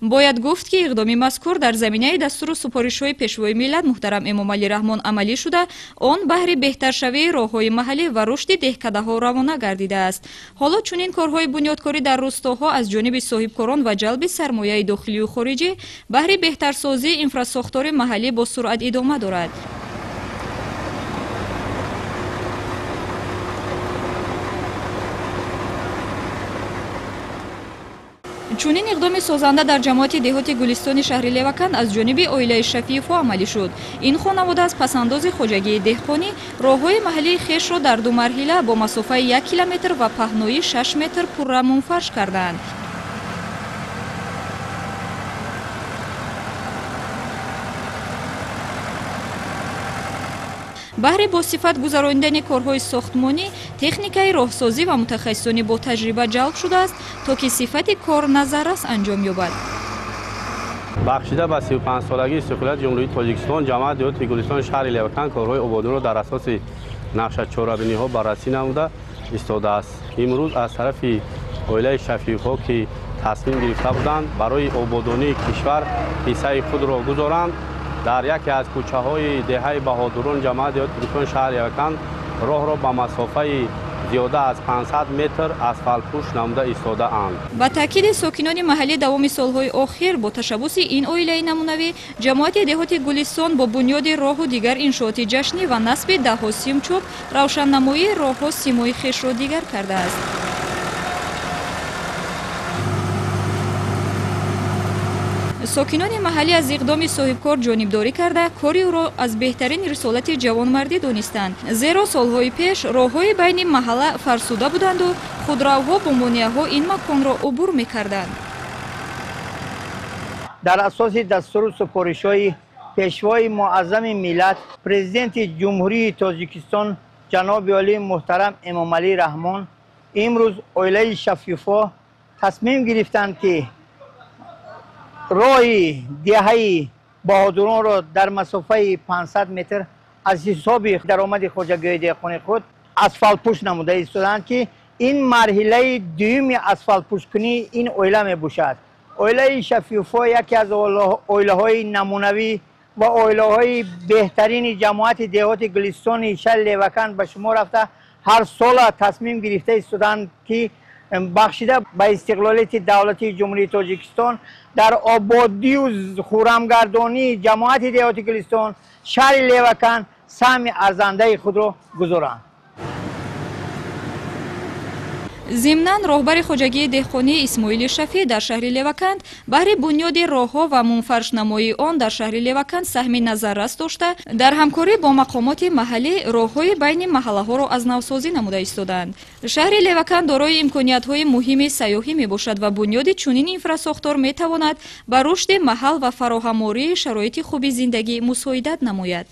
Бояд гуфт, ки иқдоми мазкур дар заминаи дастуру супоришҳои Пешвои миллат муҳтарам Эмомалӣ Раҳмон амалӣ шуда, он баҳри беҳтаршавии роҳҳои маҳаллӣ ва рушди деҳкадаҳо равона гардидааст. Ҳоло чунин корҳои бунёдкорӣ дар рӯстоҳо аз ҷониби соҳибкорон ва ҷалби сармояи дохилию хориҷӣ баҳри беҳтарсозии инфрасохтори маҳаллӣ бо суръат идома дорад. Чунин иқдоми созанда дар ҷамоати деҳоти Гулистони шаҳри Леваканд аз ҷониби оилаи Шафиевҳо амалӣ шуд. Ин хонавода аз пасандози хоҷагии деҳқонӣ роҳҳои маҳаллии хешро дар ду марҳила бо масофаи 1 километр ва паҳноии 6 метр пурра мунфарш карданд. Баҳри босифат гузаронидани корҳои сохтмонӣ техникаи роҳсозӣ ва мутахассисони ботаҷриба ҷалб шудааст, то ки сифати кор назаррас анҷом ёбад. Бахшида ба 35-солагии истиқлолияти Ҷумҳурии Тоҷикистон, ҷамоати деҳоти Гулистони шаҳри Леваканд корҳои ободониро дар асоси нақша чорабиниҳо баррасӣ намуда истодааст. Имрӯз аз тарафи оилаи Шафиевҳо, ки тасмим гирифта буданд барои ободонии кишвар ҳиссаи худро гузоранд, дар яке аз кӯчаҳои деҳаи Баҳодурон, ҷамоати деҳоти Гулистони шаҳри Леваканд, роҳро ба масофаи зиёда аз 500 метр асфалтпӯш намуда истодаанд. Ба таъкиди сокинони маҳаллӣ, давоми солҳои охир бо ташаббуси ин оилаи намунавӣ ҷамоати деҳоти Гулистон бо бунёди роҳу дигар иншооти ҷашнӣ ва насби даҳҳо симчӯб, равшаннамоии роҳҳо симои хешро дигар кардааст. Сокинони маҳаллӣ аз иқдоми соҳибкор ҷонибдорӣ карда, кори ӯро аз беҳтарин рисолати ҷавонмардӣ донистанд, зеро солҳои пеш роҳҳои байни маҳалла фарсуда буданду худравҳо бо монеаҳо ин маконро убур мекарданд. Дар асоси дастуру супоришҳои Пешвои муаззами миллат, Президенти Ҷумҳурии Тоҷикистон ҷаноби олӣ муҳтарам Эмомалӣ Раҳмон, имрӯз оилаи Шафиевҳо тасмим гирифтанд, ки роҳи деҳаи Баҳодуронро дар масофаи 500 метр аз ҳисоби даромади хоҷагиҳои деҳқони худ асфалтпӯш намуда истодаанд, ки ин марҳилаи дуюми асфалтпӯшкунии ин оила мебошад. Оилаи Шафиевҳо яке аз оилаҳои намунавӣ ва оилаҳои беҳтарини ҷамоати деҳоти Гулистони шаҳри Леваканд ба шумор рафта, ҳар сола тасмим гирифта истодаанд, ки бахшида ба истиқлолияти давлатии Ҷумҳурии Тоҷикистон дар ободию хуррамгардонии ҷамоати деҳоти Гулистон, шаҳри Леваканд саҳми арзандаи худро гузоранд. Зимнан, роҳбари хоҷагии деҳқонии Исмоили Шафӣ дар шаҳри Леваканд баҳри бунёди роҳҳо ва мунфаршнамоии он дар шаҳри Леваканд саҳми назаррас дошта, дар ҳамкорӣ бо мақомоти маҳаллӣ роҳҳои байни маҳаллаҳоро аз навсозӣ намуда истодаанд. Шаҳри Леваканд дорои имкониятҳои муҳими сайёҳӣ мебошад ва бунёди чунин инфрасохтор метавонад ба рушди маҳал ва фароҳамории шароити хуби зиндагӣ мусоидат намояд.